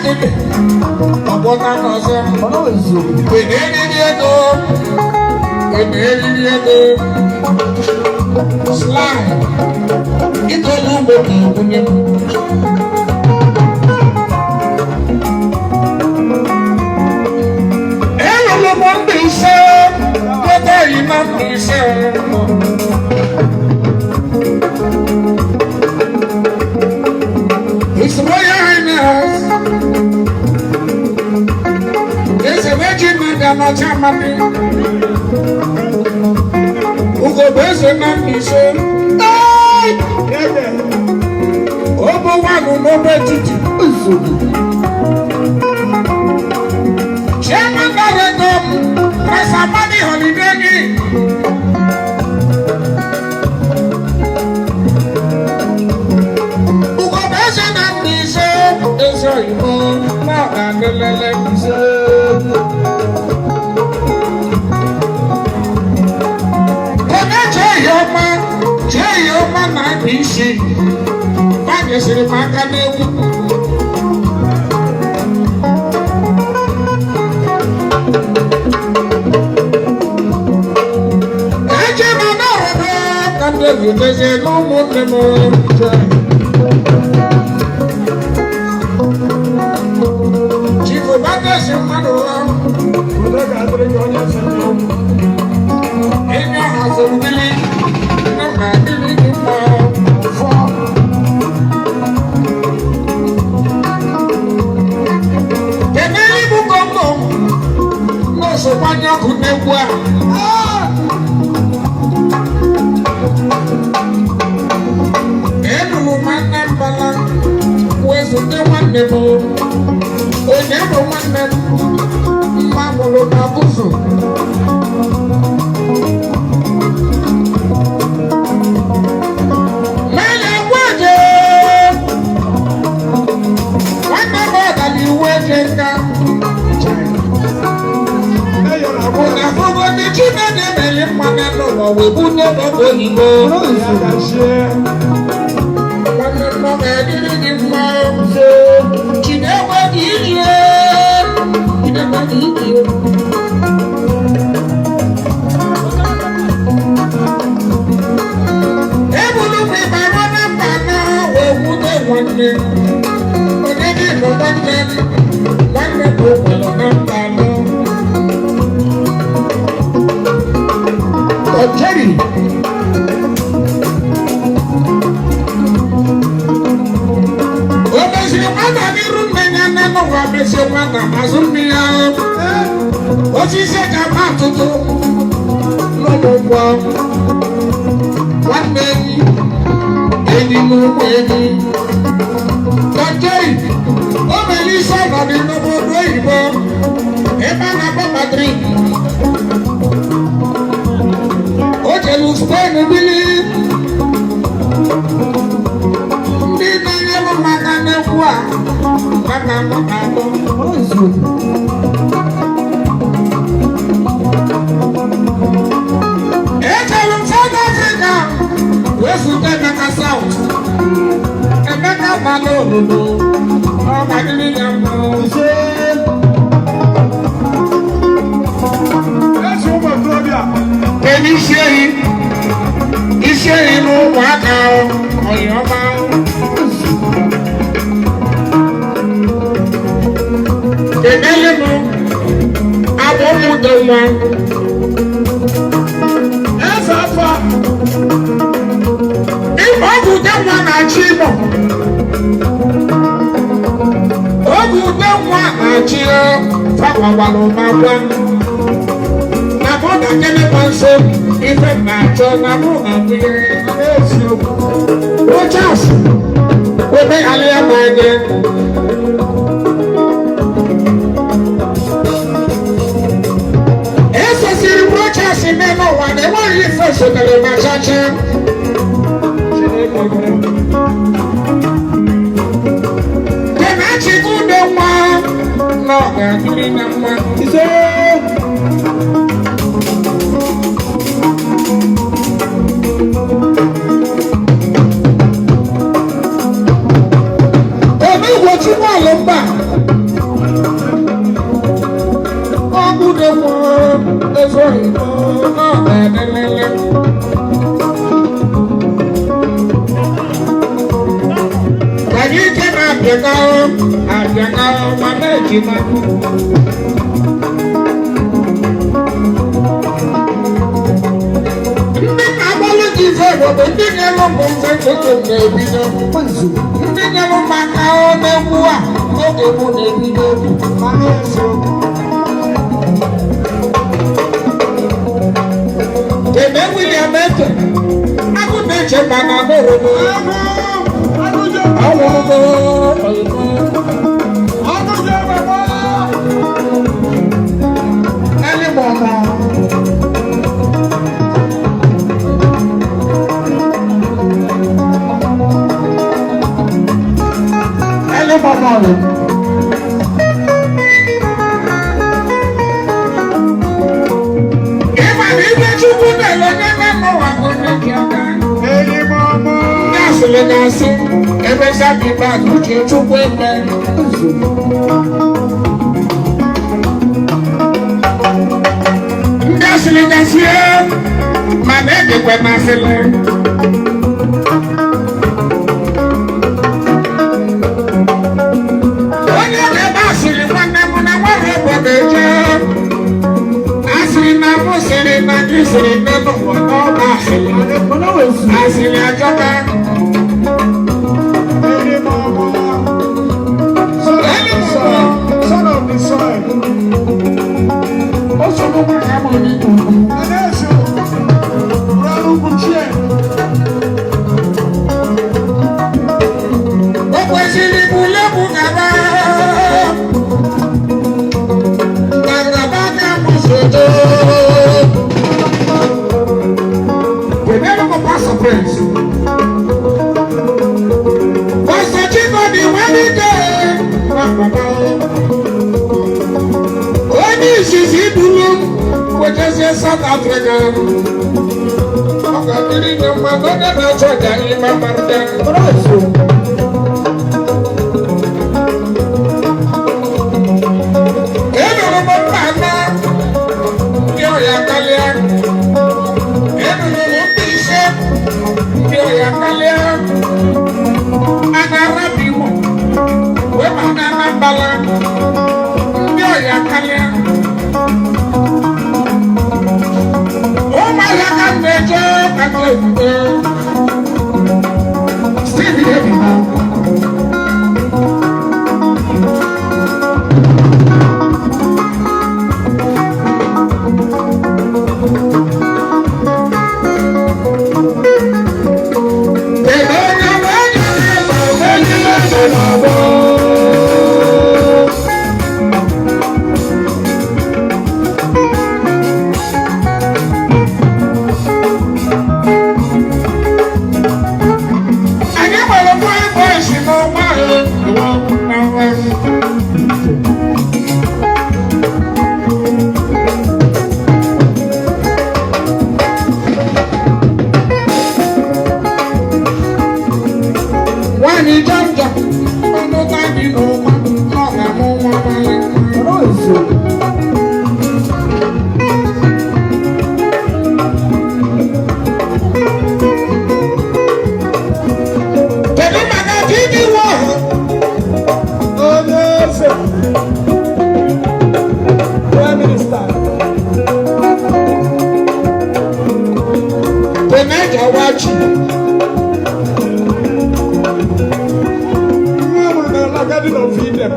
Akịdị ọgbọta n'ọzọ. Wede eriri ego, wede eriri ego. Slide, itoolu ugbo ka ebunye m. Elụrụ m ndị ise, gote na ndị ise. His Royal Highness Eze Reginald Anacha Amadi Ugogbe Eze na Mbaise. Ee! Obo wanụ n'obe etiti. Chairman Director Prince Amadi Holiday Inn. Ugogbe Eze na Mbaise, Eze oyibo na ọ ga-adịlele. Onye chee ya ọma, chee ya ọma na isi banyesịrị m aka n'egwu. Eje m n'ọrọdọ ka ndị ezutezie n'ụmụnne m. Chifu Bagesi mmadụ ha. Udo ga-adịrị gị onye sị. Enyi ọha bili nne ma dịrị gị mma fọ. Kenele bụ kongo nọọsụ gbanye ọkụ n'egwu a. Enụrụ m Anambra wee zute nwanne m. Onye bụ nwanne m mma mụrụ na Gụzụ. N'anya gwaje nwanne m ọdala iwu eje nka. Ụna afụgo ndị Chineke mere mma n'ụwa wee bunye m ọgwụ oyibo. Nwanne m, ọ ga-adịrị gị mma. Chineke dị ije. Chineke dị ije. Ebulu m ịba na mba na wee nwute nwanne. Onye dị bụ nwanne m. Nwanne bụ ụkwalụ na mba anọ. Ọjẹ́rì. O meziri nwata n'iru nne ya nne n'ụwa mezie nwata azụ nne ya. Osisi eji ama atụtụ n'ụmụ. Nwanne enyi, enyi na ụmụ enyi. Ọjẹ́rì. O mere isi ọnọdụ n'obodo oyibo ebe a na-akpọ Madrid. O jelu Spain bili. Ndị na-enyere m aka n'egwu a maka m na-atọ. Ejelu m South Africa wee zute Emeka South. Emeka gbala obodo ọ ga-adịrị ya mma. Ezi ụmụ okorobịa. Kedu isi ehi? Isi ehi na ụmụaka ọyị ọma. Kenele m abụ ụmụde nwa. Eze afọ. Ịma ọgwụ ude nwa na-achị Imo. Oge ude nwa na-achị fakwawara ụmakwa. Na mụ na kelekwa nso ife m na-achọ na mụ na-abụghị eziokwu. Rochas, omeghalị ya ma anya. Esosiri m Rochas n'elu ụwa na enweghị ife sotere ma chacha. Kenachi ude nwa na ọ ga-adịrị na mma. Ise. Omegwo Chukwu mba. Abịa mama ejima. Ndị na-agbalị gị ife bụ ndị na-elu mbụ mfe oge m na-ebido. Ndị nyere m aka n'egwu a oge mụ na-ebido. Eme William Eke, agụ na-eche ma na mụrụ m. Ọwụrụ m. Ẹni mọ̀ mọ̀. Ẹni mọ̀ mọ̀ rẹ̀. Ịma na ibe Chukwu na-ele n'ebe mụwa bụ ndị aka. Ndị asịrị na-asị ebe sabi bag uche Chukwu eme. Ndị asịrị na-asị mana edekwe na asịrị. Onye na-ebe asịrị nwanne m na nwere ebe na-eje. Asịrị na mụ sịrị na gị sịrị nne n'ụwa n'ọba asịrị. Asịrị ajọka. Son of the soil. Ó sọ fún mi ká mọ̀ ní kùkù. Anaeze, rọrùn kuchie. O kwesịrị ibulebụ gaba. Na ngaba ka mụ si eje. Kedụ m Pastor Prince? Pastor Chikodi nwere ike na papa. Onye izizi duru m wejezie South Africa. Ọ ga-adịrị gị mma na onye na-achọ ọja ịma mmarịta. Enụrụ m mba anọ ndị ọya karịa. Enụrụ m mba ise ndị ọya karịa. A na-arabi Imo wee ma na Anambra ndị ọya karịa. Ụmụahịa ka m na-eje ka m na-ebute. Steve Ebibo. Kedu onye na-enye onye na-agba? Anyị nwere boy boys n'ọnwa ahụ. Nwaanyị jọnjọ, ọnụ dị n'ụwa, ọ ga-amụ nwa nwanyị. Kedu maka TV One? Onye eze. Prime Minister. Tenaja Wachi. Nwa amụrụ na Garden of Eden.